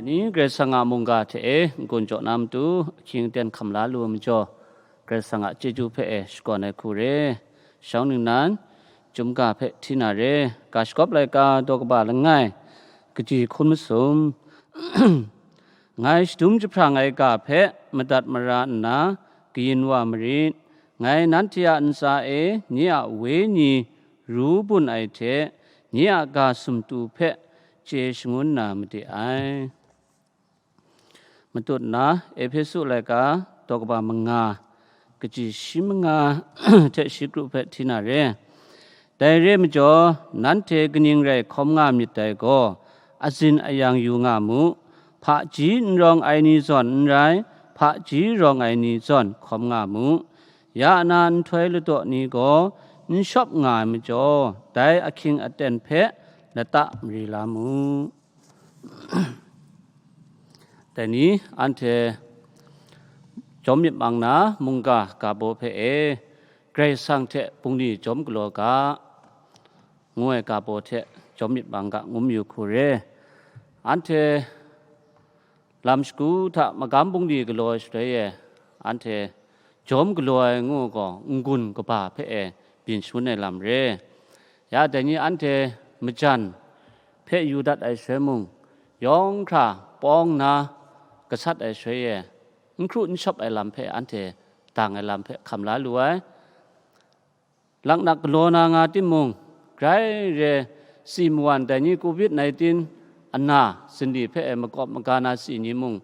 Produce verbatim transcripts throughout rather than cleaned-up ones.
Ni Karai Kasang a mungga hte e n-gun jaw na matu, ahkying aten hkam la lu ai majaw, Karai Kasang a chyeju hpe e shakawn ai hku re. Shawng ningnan, chyum ga hpe hti na re. Ga shagawp laika daw kaba langai, kaji hkun masum. Ngai shadum jahprang ai ga hpe madat mara nna kayin wa marit. Ngai nanhte a ntsa e nye a wenyi ru bun ai hte, nye a ga sumtu hpe chye shangun na made ai. Matut nna, Ehpesu laika daw kaba manga, kaji shi manga hte shi kru hpe hti na re. Dai re ai majaw, nanhte kaning rai hkawm nga myit dai gaw, azin ayang yu nga mu. Hpaji n rawng ai ni zawn n rai, hpaji rawng ai ni zawn hkawm nga mu. Ya na nhtoi ladaw ni gaw n shawp nga ai majaw, dai ahkying aten hpe lata mari la mu. Dai ni anhte jawm myit mang na mungga ga baw hpe e, Karai Kasang hte bungli jawm galaw ga, ngu ai ga baw hte jawm myit mang ga, ngu mayu hku re. Anhte lam shagu hta magam bungli galaw ai shaloi e, anhte jawm galaw ai ngu gaw, n-gun kaba hpe e byin shangun ai lam re. Ya dai ni anhte majan hpe yu dat ai shaloi mung, yawng hkra pawng na gasat ai shaloi e, n hkru n shawp ai lam hpe anhte dang ai lam hpe hkam la lu ai. Laknak galaw na nga timung, grai re, si mawan dai ni covid nineteen ana zinli hpe e makawp maga na si ni mung,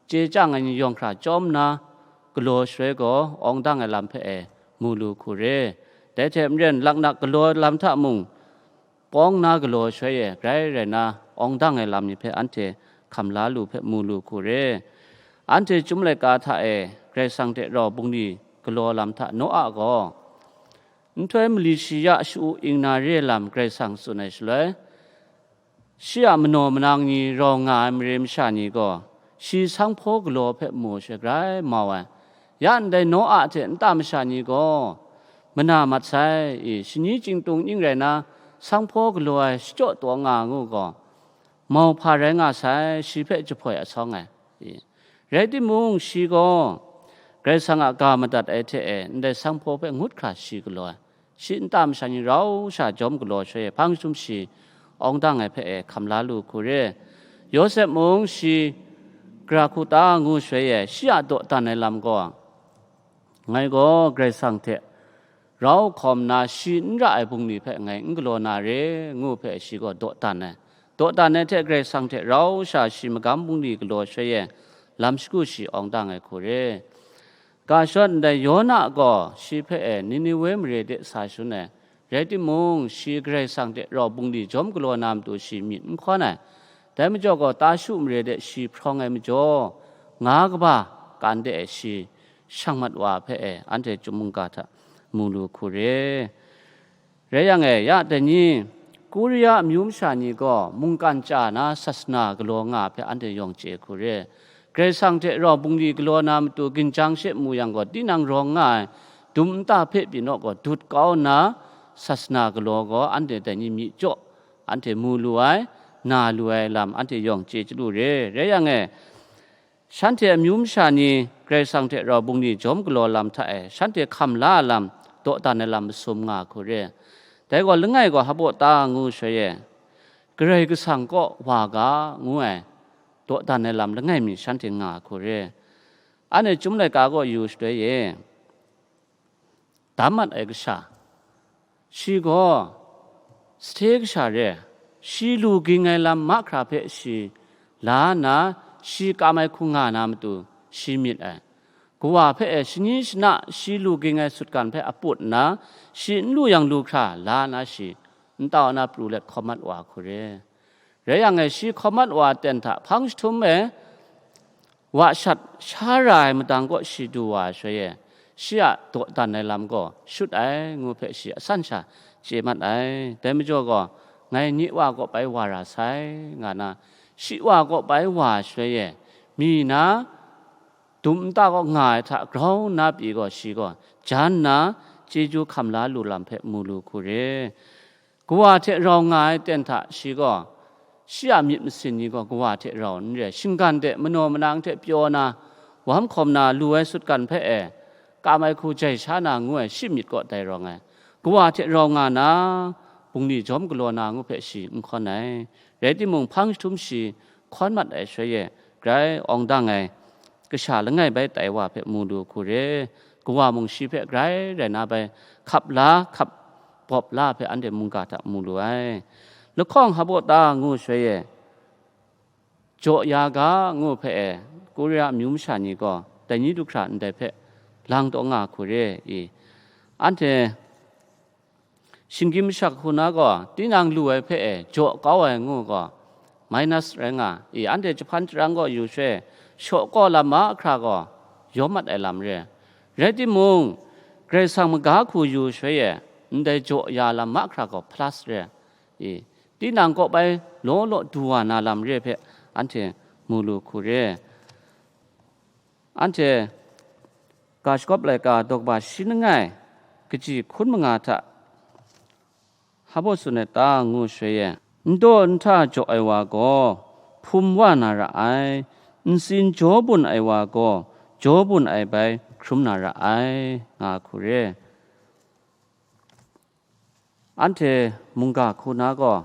chye chyang ai ni yawng hkra chyawm nna, galaw shaloi gaw awng dang ai lam hpe e mu lu hku re. Dai hte maren, laknak galaw lam hta mung, pawng na galaw shaloi e grai rai na awng dang ai lam ni hpe anhte hkam la lu hpe mu lu hku re. Anhte chyum laika hta e Karai Kasang hte rau bungli galaw lam hta Noa gaw, nhtoi mali shi ya sha-u ing na re ai lam Karai Kasang tsun ai shaloi, shi a manaw manang ni rawng nga ai mare masha ni gaw, shi sanghpaw galaw hpe mu sha grai mau ai. Ya ndai Noa hte nta masha ni gaw, mana mat sai, i, shani chyingtung ning rai na, sanghpaw galaw ai shachyaw taw nga ngu gaw, mauhpa rai nga sai, shi hpe jahpoi asawng ai, i. Rai timung, shi gaw Karai Kasang a ga madat ai hte e, ndai sanghpaw hpe ngut hkra shi galaw ai. Shi nta masha ni rau sha jawm galaw shaloi e, hpang jahtum shi awng dang ai hpe e hkam la lu hku re. Yawsep mung shi gara hku ta ngu shaloi e, shi a dawdan ai lam gaw, ngai gaw Karai Kasang hte rau hkawm na shi n ra ai bungli hpe ngai n galaw na re, ngu hpe shi gaw dawdan ai. Dawdan ai hte Karai Kasang hte rau sha shi magam bungli galaw shaloi e, lam shagu shi awng dang ai hku re. Ga shawt ndai Yona gaw shi hpe e Niniwe mare de sa shun ai. Rai timung, shi Karai Kasang hte rau bungli jawm galaw na matu shi myit n hkawn ai. Dai majaw gaw, Tashu mare de shi hprawng ai majaw, nga kaba kan de shi shang mat wa hpe e anhte chyum mungga hta mu lu hku re. Rai yang e, ya dai ni, Kuria amyu masha ni gaw mungkan chya na sasana galaw nga hpe anhte yawng chye hku re. Karai Kasang hte rau bungli galaw na matu ginjang she mu yang gaw, tinang rawng nga ai dum nta hpe pyi naw gaw, dut kau nna sasana galaw gaw anhte dai ni myi jaw, anhte mu lu ai, na lu ai lam anhte yawng chye chyalu re. Rai yang e, shanhte amyu masha ni Karai Kasang hte rau bungli jawm galaw lam hta e, shanhte hkam la ai lam, dawdan ai lam masum nga hku re. Dai gaw, langai gaw hpaw ta ngu shaloi e, Karai Kasang kaw wa ga, ngu ai dawdan ai lam langai mi shanhte nga hku re. Anhte chyum laika gaw yu shaloi e, dam mat ai kasha, shi gaw sahte kasha re, shi lu ging ai lam mahkra hpe shi la nna, shi kam ai hku nga na matu shi myit ai. Kawa hpe e shani shana shi lu ging ai sutgan hpe aput nna, shi n lu yang lu hkra la nna, shi ntau na pru let hkawm mat wa hku re. Rai yang e, shi hkawm mat wa aten hta hpang jahtum e, wa shat sha ra ai madang kaw shi du wa ai shaloi e, shi a dawdan ai lam gaw shut ai ngu hpe shi asan sha chye mat ai. Dai majaw gaw, ngai nye wa kaw bai wa ra sai, nga na, shi wa kaw bai wa ai shaloi e, mi na dum nta kaw nga ai hta grau nna pyi gaw, shi gaw jan nna chyeju hkam la lu lam hpe mu lu hku re. Kawa hte rau nga ai ten hta shi gaw, Shi a myit masin ni gaw kawa hte rau n re, shinggan de manaw manang hte pyaw na, wam hkawm na lu ai sutgan hpe e, kam ai hku jai sha na ngu ai shi myit kaw tai rawng ai. Kawa hte rau nga na, bungli jawm galaw na ngu hpe shi n hkawn ai. Rai timung, hpang jahtum shi hkawn mat ai shaloi e, grai awng dang ai, kasha langai bai tai wa hpe mu lu hku re, kawa mung shi hpe grai rai na bai, hkap la, hkap bawp la hpe anhte mungga hta mu lu ai. Lahkawng hpa baw ta ngu shaloi e, jaw ya ga ngu hpe e, Korea amyu masha ni gaw dai ni du hkra ndai hpe lang taw nga hku re i, anhte shinggyim mashak hku na gaw, tinang lu ai hpe e jaw kau ai ngu gaw, minus rai nga i, anhte jahpan jarang gaw yu shaloi, shaw kaw lam mahkra gaw yawm mat ai lam re. Rai timung, Karai Kasang maga hku yu shaloi e, ndai jaw ya lam mahkra gaw plus re i, tinang kaw bai law law du wa na lam re hpe anhte mu lu hku re. Anhte ga shagawp laika daw kaba shi langai kaji hkun manga hta hpa baw tsun ai ta ngu shaloi e, n daw n hta jaw ai wa gaw hpum wa na ra ai, ntsin jaw bun ai wa gaw jaw bun ai bai hkrum na ra ai, nga hku re. Anhte mungga hku na gaw,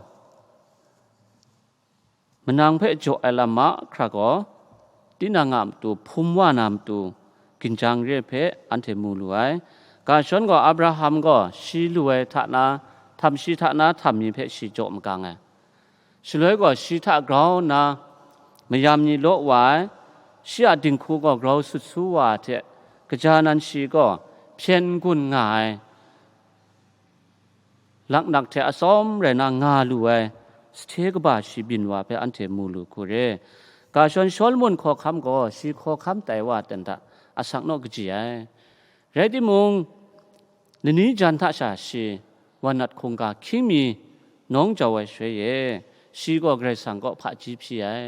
manang hpe jaw ai lam mahkra gaw, tinang a matu hpum wa na matu ginjang re hpe anhte mu lu ai. Ga shawn gaw, Abraham gaw shi lu ai hta na, htam shi hta na htam mi hpe shi jaw magang ai. Shaloi gaw shi hta grau nna mayam ni law wa ai, shi a dinghku gaw grau sut su wa ai hte, kaja nan shi gaw hpyen n-gun nga ai, laknak hte atsawm rai na nga lu ai, sahte kaba shi byin wa hpe anhte mu lu hku re. Ga shawn Shawlumon hkawhkam gaw shi hkawhkam tai wa ten hta asak naw kaji ai. Rai timung, lani jan hta sha shi, wannat hkungga hkying mi nawng jau ai shaloi e, shi gaw Karai Kasang kaw hpaji hpyi ai.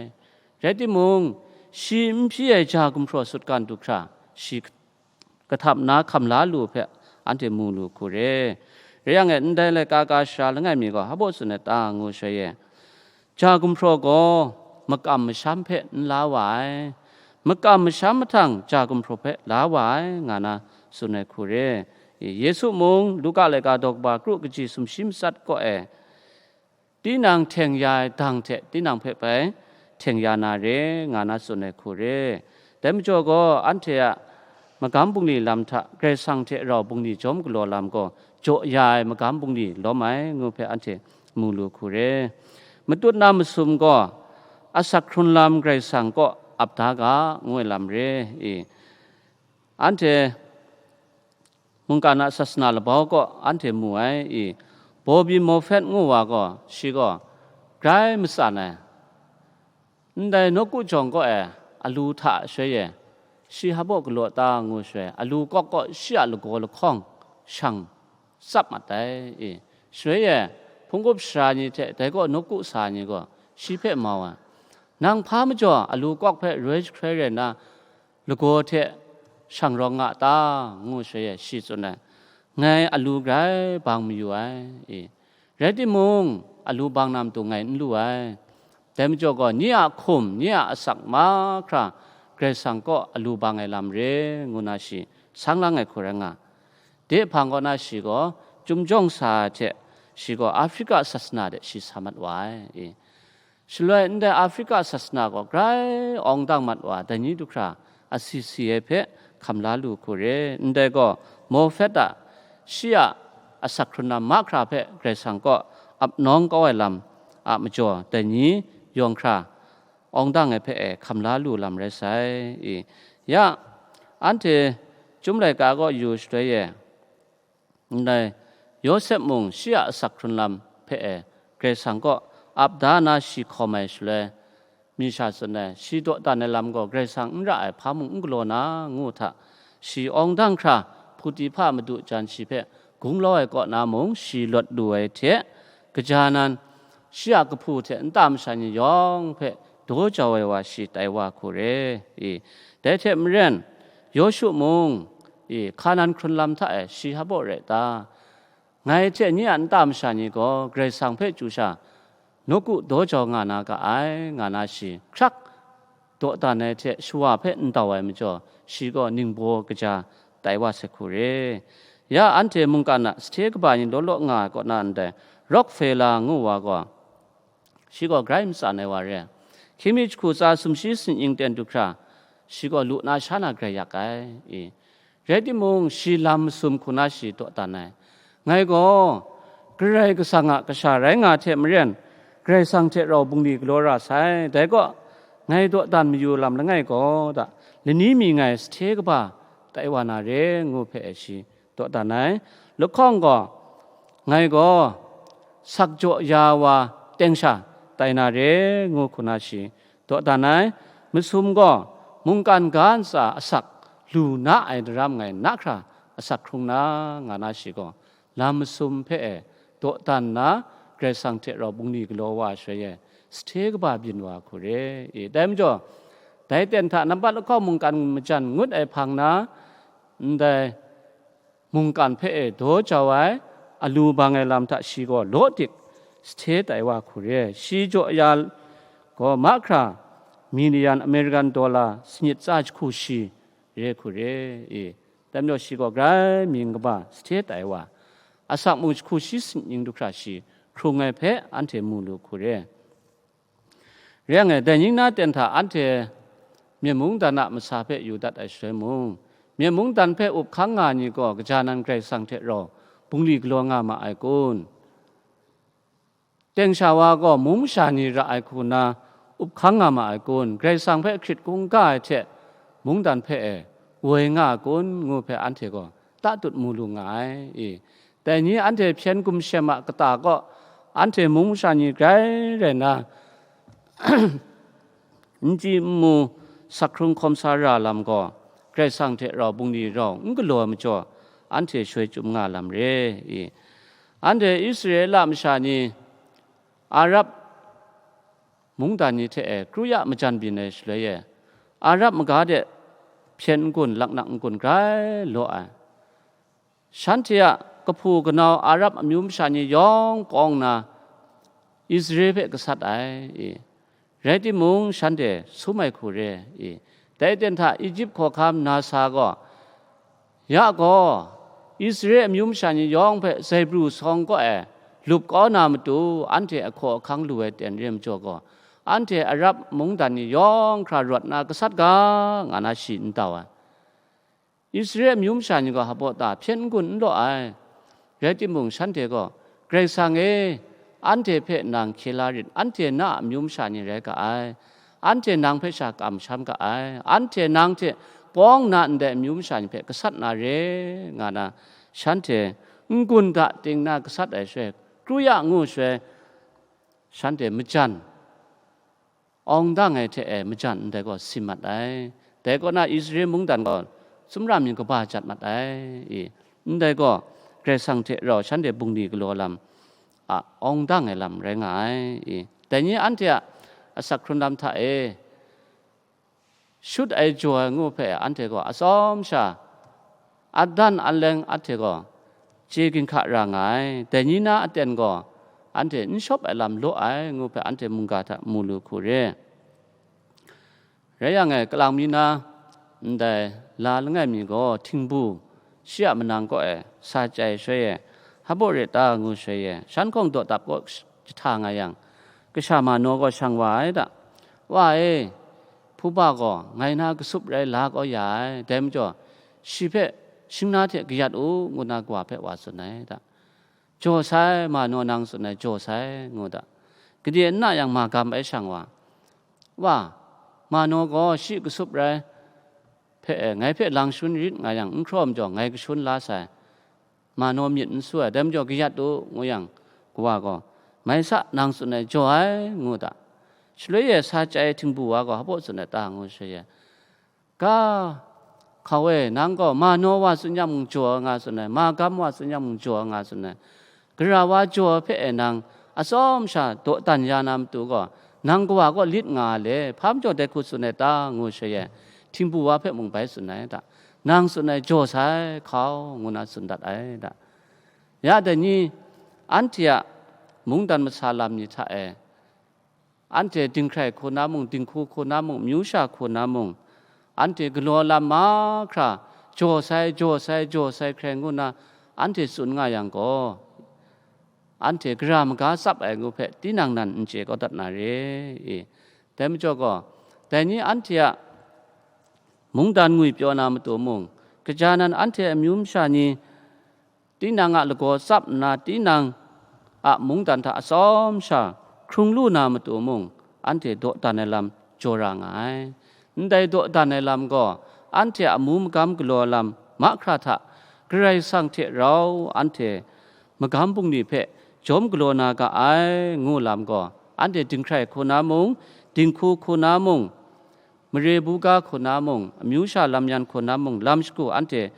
Rai timung, shi n hpyi ai ja gumhpraw sutgan du hkra, shi kahtap na hkam la lu hpe anhte mu lu hku re. Rai yang e, ndai laika ga sara langai mi gaw hpa baw tsun ai ta ngu shaloi e, ja gumhpraw gaw makam masham hpe n la wa ai, makam masham mahtang ja gumhpraw hpe la wa ai, nga na tsun ai hku re. Yesu mung Luka laika daw kaba kru kaji sumshi matsat kaw e, tinang hteng ya ai dang hte tinang hpe bai hteng ya na re, nga na tsun ai hku re. Dai majaw gaw, anhte a magam bungli lam hta Karai Kasang hte rau bungli jawm galaw lam gaw jaw ya ai magam bungli lawm ai, ngu hpe anhte mu lu hku re. Matut na masum gaw asak hkrun lam Karai Kasang kaw ap da ga, ngu ai lam re i. Anhte mungkan a sasana labau kaw anhte mu ai i, Bobby Moffat ngu wa gaw, shi gaw grai matsan ai. Ndai nawku jawng kaw e alu hta shaloi e, shi hpa baw galaw ta ngu shaloi, alu kawk kaw shi a lagaw lahkawng shang tsap mat ai i. Shaloi e, hpunggup sara ni hte dai kaw nawku sa ni gaw shi hpe mau ai. Nang hpa majaw alu kawk hpe roi jahkrai rai nna, lagaw hte shang rawng nga ta? Ngu shaloi e shi tsun ai, ngai alu grai bang mayu ai i. Rai timung, alu bang na matu ngai n lu ai. Dai majaw gaw, nye a hkum, nye a asak mahkra Karai Kasang kaw alu bang ai lam re, ngu na shi sang lang ai hku rai nga. De hpang kaw na shi gaw, chyum jawng sa ai hte, shi gaw Afrika sasana de shi sa mat wa ai i. Shaloi ndai Afrika sasana gaw grai awng dang mat wa, dai ni du hkra asi si ai hpe hkam la lu hku re. Ndai gaw, Moffat a, shi a asak hkrun lam mahkra hpe Karai Kasang kaw ap nawng kau ai lam a majaw, dai ni yawng hkra awng dang ai hpe e hkam la lu lam rai sai i. Ya, anhte Chyum laika kaw yu shaloi e, ndai Yawsep mung shi a asak hkrun lam hpe e Karai Kasang kaw ap da na shi hkawm ai shaloi, mi sha tsun ai, shi dawdan ai lam gaw Karai Kasang n ra ai hpa mung n galaw na, ngu hta, shi awng dang hkra Hputi hpa madu jan shi hpe gunglau ai kaw na mung shi lawt lu ai hte, kaja nan, shi a kahpu hte nta masha ni yawng hpe daw jau ai wa shi tai wa hku re i. Dai hte maren, Yawshu mung i, Hkanan hkrun lam hta e shi hpa baw rai ta? Ngai hte nye a nta masha ni gaw Karai Kasang hpe chyu sha nawku daw jau nga na ga ai, nga na shi hkrak dawdan ai hte shawa hpe n dau ai majaw, shi gaw ningbaw kaja tai wa sai hku re. Ya anhte mungkan a sahte kaba ni law law nga ai kaw na ndai Rockefeller ngu wa gaw, shi gaw grai matsan ai wa re. Hkying mi jahku tsa sumshi sumying ten du hkra, shi gaw lu na sha na grai yak ai. I. Rai timung, shi lam masum hku na shi dawdan ai. Ngai gaw Karai Kasang a kasha rai nga hte maren, Karai Kasang hte rau bungli galaw ra sai. Dai gaw, ngai dawdan mayu lam langai gaw, da, lani mi ngai sahte kaba tai wa na re, ngu hpe shi dawdan ai. Lahkawng gaw, ngai gaw sak jaw ya wa teng sha tai na re, ngu hku na shi dawdan ai. Masum gaw mungkan ga ntsa asak lu na ai daram ngai na hkra asak hkrung na, nga na shi gaw, lam masum hpe e dawdan nna, Karai Kasang hte rau bungli galaw wa shaloi e, sahte kaba byin wa hku re. I, dai majaw, dai ten hta nampat lahkawng mungkan majan ngut ai hpang na, ndai mungkan hpe e daw jau ai, alu bang ai lam hta shi gaw law dik sahte tai wa hku re. Shi jaw ya gaw mahkra milian American dollar sanit tsa jahku shi re hku re. I, dai majaw shi gaw grai mying kaba sahte tai wa, asak mung jahku shi sanit ning du hkra shi hkrung ai hpe anhte mu lu hku re. Rai yang e, dai ning na ten hta anhte Myen mungdan a masa hpe yu dat ai shaloi mung, Myen mungdan hpe up hkang nga ai ni gaw gaja nan Karai Kasang hte rau bungli galaw nga ma ai kun? Teng sha wa gaw mung masha ni ra ai hku na up hkang nga ma ai kun? Karai Kasang hpe hkrit hkungga ai hte mungdan hpe e woi nga ai kun? Ngu hpe anhte gaw tatut mu lu nga ai. I, dai ni anhte hpyen gumshem a kata kaw, anhte mung masha ni grai rai nna, n chyi n mu sak hkrung hkawm sa ra lam gaw, Karai Kasang hte rau bungli rau n galaw ai majaw, anhte shaloi chyum nga lam re. I, anhte Israela masha ni Arab mungdan ni hte e kru ya majan byin ai shaloi e, Arab maga de hpyen n-gun, laknak n-gun grai law ai. Shanhte a kahpu kanau Arab amyu masha ni yawng kawng nna, Israel hpe gasat ai. I, rai timung, shanhte sum ai hku re. I, dai ten hta Egypt hkawhkam Nasa gaw, ya gaw, Israel amyu masha ni yawng hpe zaibru sawng kaw e lup kau na matu, anhte ahkaw ahkang lu ai ten re majaw gaw, anhte Arab mungdan ni yawng hkra rawt na gasat ga, nga na shi n dau ai. Israel amyu masha ni gaw hpaw ta hpyen n-gun n law ai. Rai timung, shanhte gaw, Karai Kasang e, anhte hpe nang hkye la rit, anhte na a amyu masha ni rai ga ai, anhte nang hpe sha kamsham ga ai, anhte nang hte pawng nna ndai amyu masha ni hpe gasat na re, nga na, shanhte n-gun hta ting na gasat ai shaloi, kru ya ngu shaloi, shanhte majan, awng dang ai hte e majan ndai gaw si mat ai. Dai kaw na Israel mungdan gaw sumram yin kaba jat mat ai. I, ndai gaw Karai Kasang hte rau shanhte bungli galaw lam a awng dang ai lam rai nga ai. I, dai ni anhte a asak hkrun lam hta e shut ai jaw ai ngu hpe anhte gaw atsawm sha, adan aleng anhte gaw chye ginhka ra nga ai. Dai ni na aten gaw anhte n shawp ai lam law ai ngu hpe anhte mungga hta mu lu hku re. Rai yang e, kalang mi na ndai la langai mi gaw htingbu shi a manang kaw e sa chyai shaloi e, hpaw re ta ngu shaloi e, shan hkawng dawdap kaw jahta nga yang, kasha Mano gaw shang wa ai da. Wa e, hpuba gaw ngai na kasup rai la kau ya ai, dai majaw, shi hpe shing na hte kayat u, ngu na kawa hpe wa tsun ai da. Jaw sai, Mano nang tsun ai, jaw sai, ngu da. Gade n na yang magam ai shang wa, wa, Mano gaw shi kasup rai hpe e, ngai hpe lang shun rit nga yang, n hkraw majaw ngai kashun la sai, Mano myit n su ai, dai majaw kayat u, ngu yang, kawa gaw, mai sa, nang tsun ai, jaw ai, ngu da. Shaloi e sa chyai htingbu wa gaw hpaw tsun ai ta, ngu shaloi e, ga, hkau e, nang gaw Mano wa tsun yang mung jaw nga tsun ai, magam wa tsun yang mung jaw nga tsun ai, gara wa jaw hpe e nang atsawm sha dawdan ya na matu gaw, nang kawa kaw lit nga a le, hpa majaw dai hku tsun ai ta, ngu shaloi e, htingbu wa hpe mung bai tsun ai da. Nang tsun ai jaw sai, hkau, ngu na tsun dat ai da. Ya dai ni, anhte a mungdan masa lam ni hta e, anhte dinghkrai hku na mung, dinghku hku na mung, amyu sha hku na mung, anhte galaw lam mahkra, jaw sai, jaw sai, jaw sai hkrai ngu na anhte tsun nga yang gaw, anhte gara maga tsap ai ngu hpe tinang nan n chye kau dat na re i? Dai majaw gaw, dai ni anhte a mungdan ngwipyaw na matu mung, kaja nan anhte amyu masha ni tinang a lagaw tsap nna, tinang a mungdan hta atsawm sha hkrung lu na matu mung, anhte dawdan ai lam jaw ra nga ai. Ndai dawdan ai lam gaw, anhte a amu magam galaw lam mahkra hta Karai Kasang hte rau anhte magam bungli hpe jawm galaw na ga ai, ngu lam gaw, anhte dinghkrai hku na mung, dinghku hku na mung, mare buga hku na mung, amyu sha lam yan hku na mung, lam shagu anhte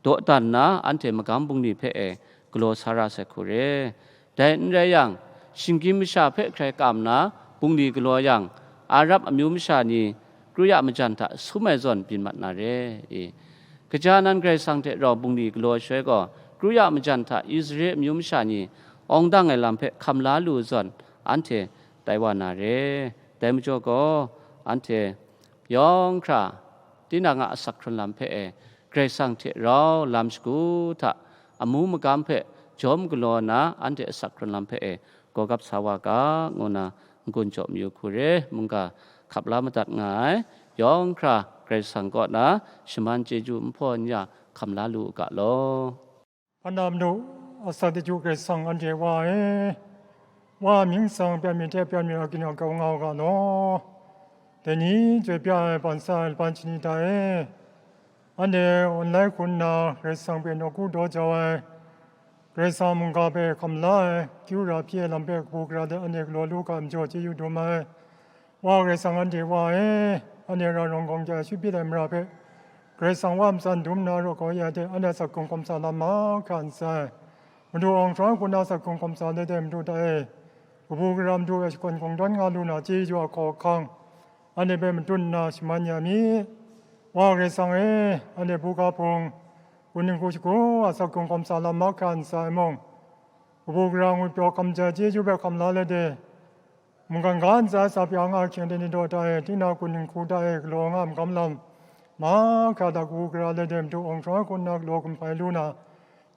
dawdan nna, anhte magam bungli hpe e galaw sa ra sai hku re. Dai n rai yang, shinggyim masha hpe hkrai kam na bungli galaw yang, Arab amyu masha ni kru ya majan hta sum ai zawn byin mat na re i? Kaja nan Karai Kasang hte rau bungli galaw shaloi gaw, kru ya majan hta Israel amyu masha ni awng dang ai lam hpe hkam la lu zawn, anhte tai wa na re. Dai majaw gaw, anhte yawng hkra tinang a asak hkrun lam hpe e Karai Kasang hte rau lam shagu hta amu magam hpe jawm galaw na anhte asak hkrun lam hpe e gawgap sa wa ga, ngu na n-gun jaw mayu hku re, mungga hkap la madat nga ai. Yawng hkra Karai Kasang kaw na shaman chyeju nhpaw n ya hkam la lu u ga law. Hpan na madu, asak chyeju Karai Kasang anhte Wa e, Wa mying tsang pyan mi hte pyan mi a ginau grau nga u ga law. Dai ni chyoi pya ai ban sa ai laban shani hta e, anhte online hku nna Karai Kasang hpe nawku daw jau ai, Karai Kasang mungga hpe hkam la ai, kyu ra hpyi ai lam hpe kabu gara let anhte galaw lu ga majaw chyeju dum ai. Wa Karai Kasang anhte Wa e, anhte ra rawng gawng ja shut byin ai mara hpe, Karai Kasang Wa matsan dum nna raw kau ya hte, anhte a sakung hkawm sa lam mahkra n sai. Madu awng hkra hku na sakung hkawm sa let ai Madu hta e, kabu gara Madu e shakawn kungdawn nga lu na chyeju a hkaw ahkang, anhte hpe matut nna shaman ya mi. Wa Karai Kasang e, anhte buga hpung, kun dinghku shagu a sakung hkawm sa lam mahkra n sai mung, kabu gara ngwipyaw hkam jai chyeju hpe hkam la let e, mungkan ga ntsa sa pya nga ahkying de ni daw hta e, tinang kun dinghku hta e galaw nga ai magam lam mahkra hta kabu gara let e Madu awng hkra hku nna galaw gun hpai lu na,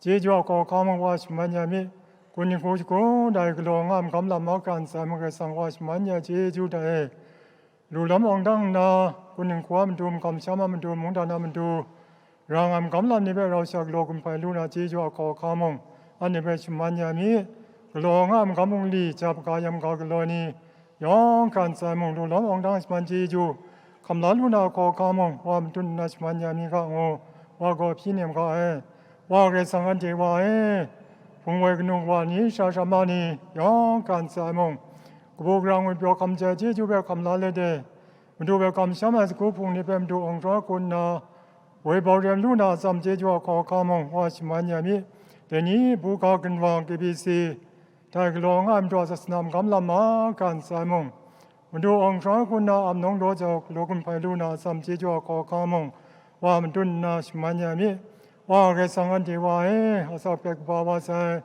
chyeju a hkaw ahkang mung Wa shaman ya mi. Kun dinghku shagu hta e galaw nga ai magam lam mahkra n sai mung Karai Kasang Wa shaman ya chyeju hta e, lu lawm awng dang nna, kun dinghku a matu, makam masham a matu, mungdan a matu, ra nga ai magam lam ni hpe rau sha galaw gun hpai lu na chyeju a hkaw ahkang mung, anhte hpe shaman ya mi. Galaw nga ai magam bungli, ja hpaga yam ga galaw ni, yawng hkra n sai mung, lu lawm awng dang shaman chyeju, hkam la lu na a hkaw ahkang mung, Wa matut nna shaman ya mi ga ngu, Wa gaw hpyi nem ga ai. Wa Karai Kasang anhte Wa e, hpung woi kanu wa ni, sha sha ma ni, yawng hkra n sai mung, kabu gara ngwipyaw hkam jai chyeju hpe hkam la let e, Madu hpe kamsham ai sagu hpung ni hpe Madu awng hkra hku nna, woi bau rem lu na atsam chyeju a hkaw ahkang mung Wa shaman ya mi. Dai ni buga ginwang K B C hta e galaw nga ai Madu a sasana magam lam mahkra n sai mung, Madu awng hkra hku nna ap nawng daw jau galaw gun hpai lu na atsam chyeju a hkaw ahkang mung, Wa matut nna shaman ya mi. Wa Karai Kasang anhte Wa e, asak hpe kaba wa sai,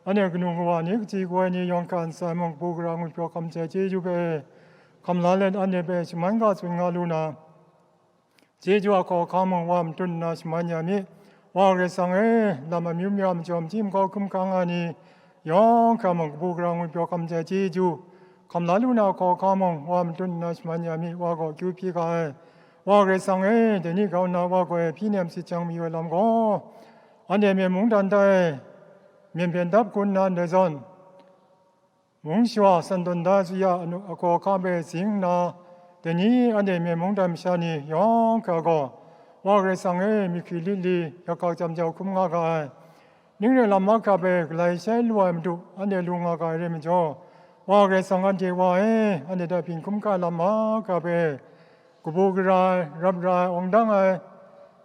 anhte kanu kawa ni, kaji kawai ni yawng hkra n sai mung, kabu gara ngwipyaw hkam jai chyeju hpe hkam la let anhte hpe shaman ga tsun nga lu na, chyeju a hkaw ahkang mung Wa matut nna shaman ya mi. Wa Karai Kasang e, lam amyu mara majaw machyi makau hkum hkang nga ni yawng hkra mung, kabu gara ngwipyaw hkam jai chyeju, hkam la lu na a hkaw ahkang mung Wa matut nna shaman ya mi, Wa gaw akyu hpyi ga ai. Wa Karai Kasang e, dai ni grau nna Wa gaw e hpyi nem sit jang mayu ai lam gaw, anhte Myen mungdan hta e myen hpyen dap hku nna ndai zawn, mung shawa san tawn da ai tswi a anu-, ahkaw ahkang hpe zing nna, dai ni anhte Myen mungdan masha ni yawng hkra gaw, Wa Karai Kasang e, myit hkri lit li, yak hkak jam jau hkrum nga ga ai. Ning rai lam mahkra hpe galai shai lu ai Madu anhte lu nga ga ai rai majaw, Wa Karai Kasang anhte Wa e, anhte hta byin hkrum hkra ai lam mahkra hpe, kabu gara ai, rap ra ai, awng dang ai,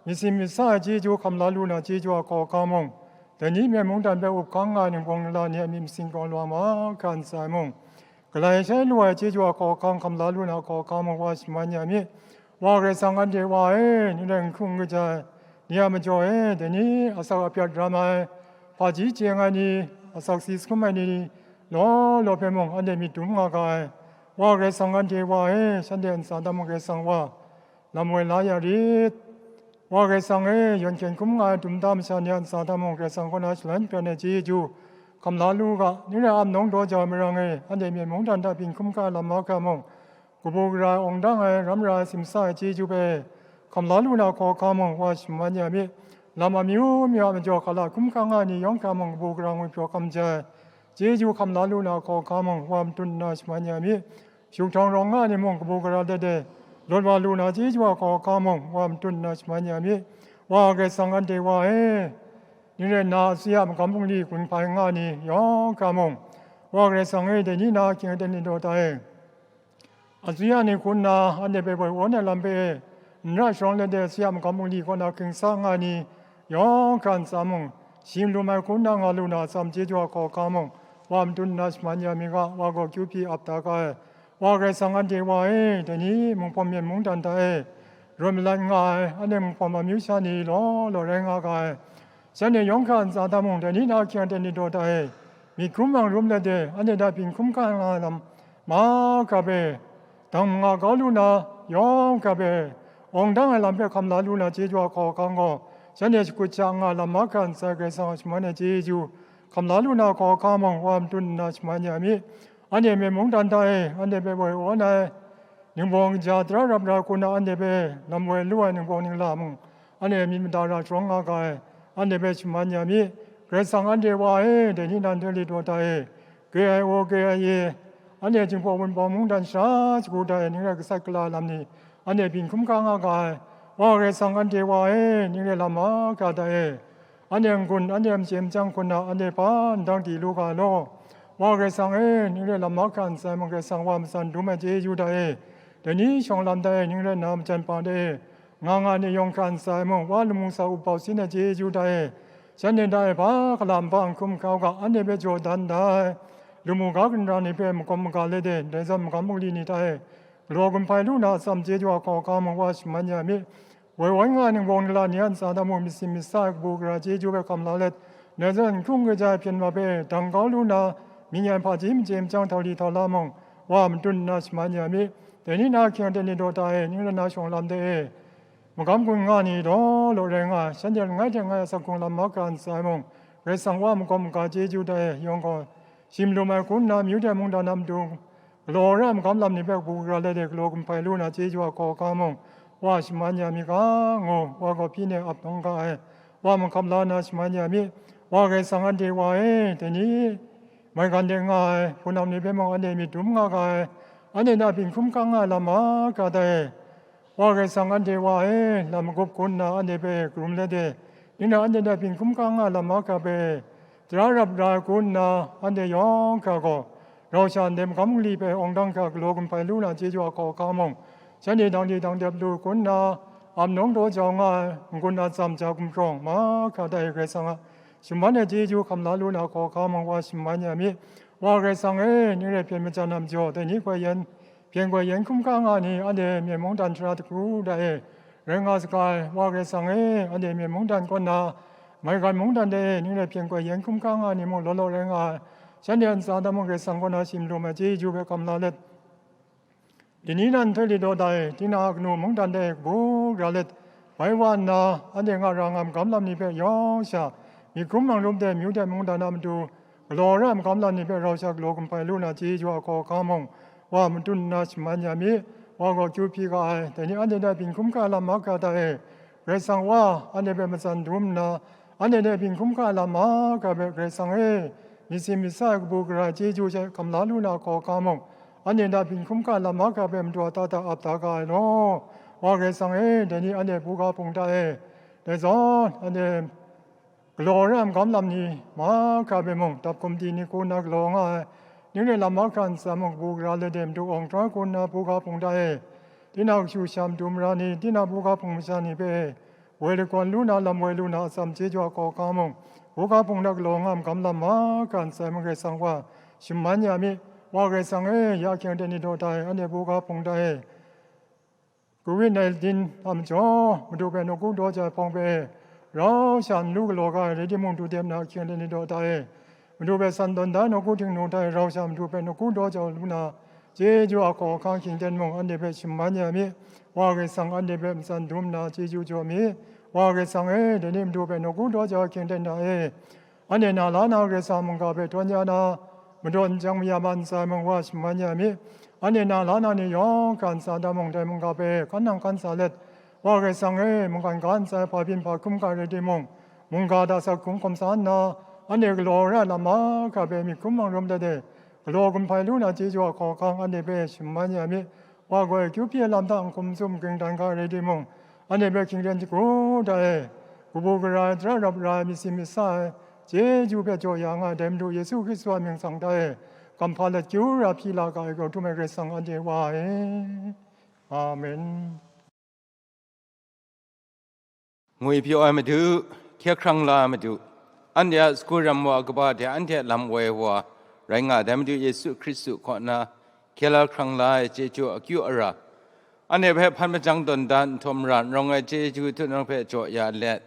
myit sin myit sa ai chyeju hkam la lu na chyeju a hkaw ahkang mung, dai ni Myen mungdan hpe up hkang nga ai ningpawng ningla ni a myit masin kawng lawang mahkra n sai mung, galai shai lu ai chyeju a hkaw ahkang hkam la lu na a hkaw ahkang mung Wa shaman ya mi. Wa Karai Kasang anhte Wa e, ning rai n hkrung n kaja ai ni a majaw e, dai ni asak apyat ram ai, hpaji chye ai ni, asak si sahkum ai ni, law law hpe mung anhte myit dum nga ga ai. Wa Karai Kasang, anhte wa e, shanhte ntsa hta mung Karai Kasang wa lam woi la ya rit. Wa Karai Kasang e, yawn hkyen hkum nga ai dum nta masha ni a ntsa hta mung Karai Kasang kaw na shaloi pran ai chyeju hkam la lu u ga, ning rai a, ap nawng daw jau ai marang e, anhte myen mungdan hta byin hkrum hkra lam mahkra mung, kabu gara ai, awng dang ai, ram ra ai, simsa ai chyeju hpe hkam la lu na hkawhkam mung, wa shaman ya mi. Lam amyu myu a majaw hkala hkrum hkra nga ai ni yawng hkra mung, kabu gara ngwi pyaw hkam jai ai chyeju hkam la lu na hkawhkam mung, wa madun nna shaman ya mi. Shuk htawng rawng nga ai ni mung, kabu gara let e lawt wa lu na chyeju a hkawhkam mung, wa madun nna shaman ya mi. Wa Karai Kasang, anhte wa e, ning rai nna, asuya magam bungli gun hpai nga ai ni yawng hkra mung, wa Karai Kasang e, dai ni na ahkying aten ni daw ta e. Asuya ni hku nna anhte hpe woi awn ai lam hpe e, n ra sharawng let e, asuya magam bungli kaw na hkring sa nga ai ni yawng hkra ntsa mung, shi malum ai hku nna nga lu na atsam chyeju a hkawhkam mung, wa madun nna shaman ya mi ga, wa gaw kyu hpyi ap da ga ai. Wa Karai Kasang, anhte wa e, dai ni Munghpawm myen mungdan hta e rawt malat nga ai, anhte Munghpawm amyu sha ni law law rai nga ga ai. Shanhte yawng hkra ntsa hta mung, dai ni na ahkying aten ni daw ta e, myit hkrum mang rum let e, anhte hta byin hkrum hkra nga ai lam mahkra hpe, dang manga kau lu na yawng hkra hpe, awng dang ai lam hpe hkam la lu na chyeju a hkawhkam gaw, shanhte shakut sha nga ai lam mahkra ntsa ai Karai Kasang a shaman ai chyeju hkam la lu na hkawhkam mung, wa madun nna shaman ya mi. Anhte myen mungdan hta e, anhte hpe woi awn ai, ningbawng kaja tara rap ra hku nna anhte hpe lam woi lu ai ningbawng ningla mung, anhte myit mada ra sharawng nga ga ai, anhte hpe shaman ya mi. Karai Kasang, anhte wa e, dai ni na nhtoi lawt daw ta e, gre ai aw, gre ai ye, anhte Jinghpaw Wunpawng mungdan shara shagu hta e ning rai gasat gala ai lam ni, anhte byin hkrum hkra nga ga ai. Wa Karai Kasang, anhte wa e, ning rai lam mahkra hta e, anhte n-gun, anhte a machye machyang hku nna, anhte hpa ndang di lu ga ai law. Wa Karai Kasang e, ning rai lam mahkra ntsa ai mung, Karai Kasang wa matsan dum ai chyeju hta e, dai ni shawng lam hta e, ning rai nna majan pa hta e, nga nga ni yawng hkra ntsa ai mung, wa lamu sa up bau sin ai chyeju hta e, shanhte hta e hpa hkala npa n hkrum hkra u ga, anhte hpe jaw dan da ai lamu ga ginra ni hpe magawm maga let e, dai zawn magam bungli ni hta e galaw gun hpai lu na atsam chyeju a hkawhkam mung, wa shaman ya mi. Woi woi nga ai ningbawng ningla ni a ntsa hta mung, myit sin myit sa ai kabu gara chyeju hpe hkam la let, dai zawn n hkrung kaja ai hpyen ma hpe dang kau lu na, myi nya ai hpaji machye machyang htau li htau la mung, wa madun nna shaman ya mi. Dai ni na ahkying aten ni daw ta e, ning rai nna shawng lam hta e, magam gun nga ni law law rai nga ai, shanhte langai hte langai a asak hkrung lam mahkra ntsa ai mung, Karai Kasang wa magawm maga chyeju hta e, yawng gaw shi malum ai hku nna, amyu dai mungdan a matu galaw ai magam lam ni hpe kabu gara let e galaw gun hpai lu na chyeju a hkawhkam mung, wa shaman ya mi ga, ngu, wa gaw hpyi ne ap nawng ga ai, wa mahkam la nna shaman ya mi. Wa Karai Kasang, anhte wa e, dai ni maigan de nga ai hpunau ni hpe mung anhte myit dum nga ga ai, anhte hta byin hkrum hkra nga ai lam mahkra hta e, Wa Karai Kasang, anhte wa e, lam magup hku nna anhte hpe karum let e, ning na anhte hta byin hkrum hkra nga ai lam mahkra hpe, tara rap ra ai hku nna, anhte yawng hkra gaw, rau sha ndai magam bungli hpe awng dang hkra galaw gun hpai lu na chyeju a hkawhkam mung, shanhte dang di dang dep lu hku nna, ap nawng daw jau nga ai n-gun a tsam ja gumhkrawng mahkra hta e Karai Kasang a shaman ai chyeju hkam la lu na hkawhkam mung, wa shaman ya mi. Wa Karai Kasang e, ning rai hpyen majan a majaw, dai ni hkoi yen, hpyen hkoi yen hkrum hkra nga ni, anhte myen mungdan shara hku hta e rai nga saga ai. Wa Karai Kasang e, anhte myen mungdan kaw na, maigan mungdan de e, ning rai hpyen hkoi yen hkrum hkra nga ni mung law law rai nga ai. Shanhte a ntsa hta mung Karai Kasang kaw na shi malum ai chyeju hpe hkam la let, dai ni na nhtoi lawt daw ta e, tinang a kanu mungdan de e kabu gara let, bai wa nna, anhte nga ra nga ai magam lam ni hpe yawng sha, myit hkrum mang rum de, amyu dai mungdan a matu galaw ai magam lam ni hpe rau sha galaw gun hpai lu na chyeju a hkawhkam mung, wa madun nna shaman ya mi. Wa gaw kyu hpyi ga ai, dai ni anhte hta byin hkrum hkra ai lam mahkra hta e, Karai Kasang wa anhte hpe matsan dum nna, anhte hte byin hkrum hkra ai lam mahkra hpe Karai Kasang e, myit sin myit sa ai kabu gara ai chyeju hte hkam la lu na hkawhkam mung, anhte hta byin hkrum hkra ai lam mahkra hpe madu a ta hta ap da ga ai law. Wa Karai Kasang e, dai ni anhte buga hpung hta e, dai zawn anhte galaw ai magam lam ni mahkra hpe mung, dap hkum di ni hku nna galaw nga ai, ning rai lam mahkra ntsa mung, kabu gara let e madu awng hkrai hku nna buga hpung hta e, tinang kashu sha matu mara ni, tinang buga hpung masha ni hpe woi lagawn lu na, lam woi lu na atsam chyeju a hkawhkam mung, buga hpung hta galaw nga ai magam lam mahkra ntsa ai mung Karai Kasang wa shaman ya mi. Wa Karai Kasang e, ya ahkying aten ni daw ta e, anhte buga hpung hta e, covid nineteen a majaw, madu hpe nawku daw jau ai hpawng hpe rau sha n lu galaw ga ai rai timung, du dep na ahkying aten ni daw ta e, madu hpe san tawn da ai nawku htingnu hta e rau sha madu hpe nawku daw jau lu na, Chyeju a hkawhkang hkying ten mung anhte hpe shaman ya mi. Wa Karai Kasang anhte hpe matsan dum nna chyeju jaw mi. Wa Karai Kasang e, dai ni matu hpe nawku daw ja hkying ten hta e, anhte na la na Karai Kasang mungga hpe htawn ya na, madaw n chyang maya ma ntsa ai mung wa shaman ya mi. Anhte na la na ni yawng hkra ntsa da mung dai mungga hpe hkan nang hkan sa let, Wa Karai Kasang e, mungkan ga ntsa ai hpa byin hpa hkrum ga rai timung, mungga da sak hkrum hkawm sa nna, anhte galaw rai lam mahkra hpe myit hkrum manrum dat e, galaw gun hpai lu na chyeju a hkawhkang anhte hpe shaman ya mi. Wa gaw akyu hpyi ai lam hta n hkum tsun n ging dan ga rai timung, anhte hpe hkying ten shagu da e, kabu gara ai, tara rap ra ai, myit sin myit sa ai, chyeju hpe jaw ya nga ai dai Madu Yesu Hkristu a mying hta e, kamhpa let kyu ra hpyi la ga ai grau htum ai Karai Kasang anhte Wa e. Amen. Ngwipyaw ai Madu, hkye hkrang la ai Madu, anhte a sagu ram wa kaba hte anhte a lam woi wa rai nga ai dai Madu Yesu Hkristu kaw na hkye la hkrang la ai chyeju akyu ara, anhte hpe hpan majang tawn dan nhtawm ra n rawng ai chyeju htunang hpe jaw ya let,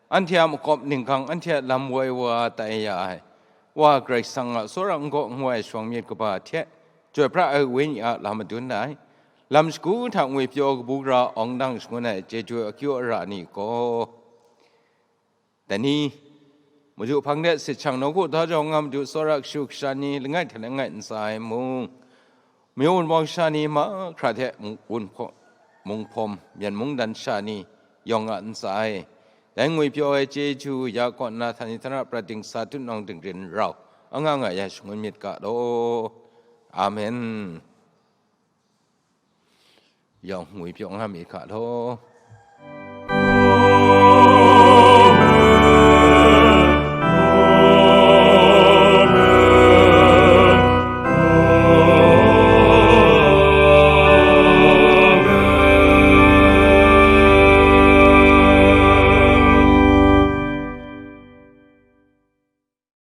anhte a makawp ninghkang anhte a lam woi wa tai ya ai, Wa Karai Kasang a tsawra n gaw n wai shawng myit kaba hte, Chyoi pra ai Wenyi a lam madun ai, lam shagu hta ngwipyaw kabu gara awng dang shangun ai chyeju akyu ara ni gaw, dai ni, madu hpang de sit shang nawku da jau nga madu tsawra kashu kasha ni langai hte langai ntsa ai mung, mayu wunpawng sha ni mahkra hte mung-, wunhpaw-, munghpawm, myen mungdan sha ni yawng a ntsa ai, dai ngwipyaw ai chyeju ya kaw nna htani htana prat dingsa tutnawng dingrin rau, anga nga ya shangun myit ga law. Amen. Yawng ngwipyaw nga mi ga law.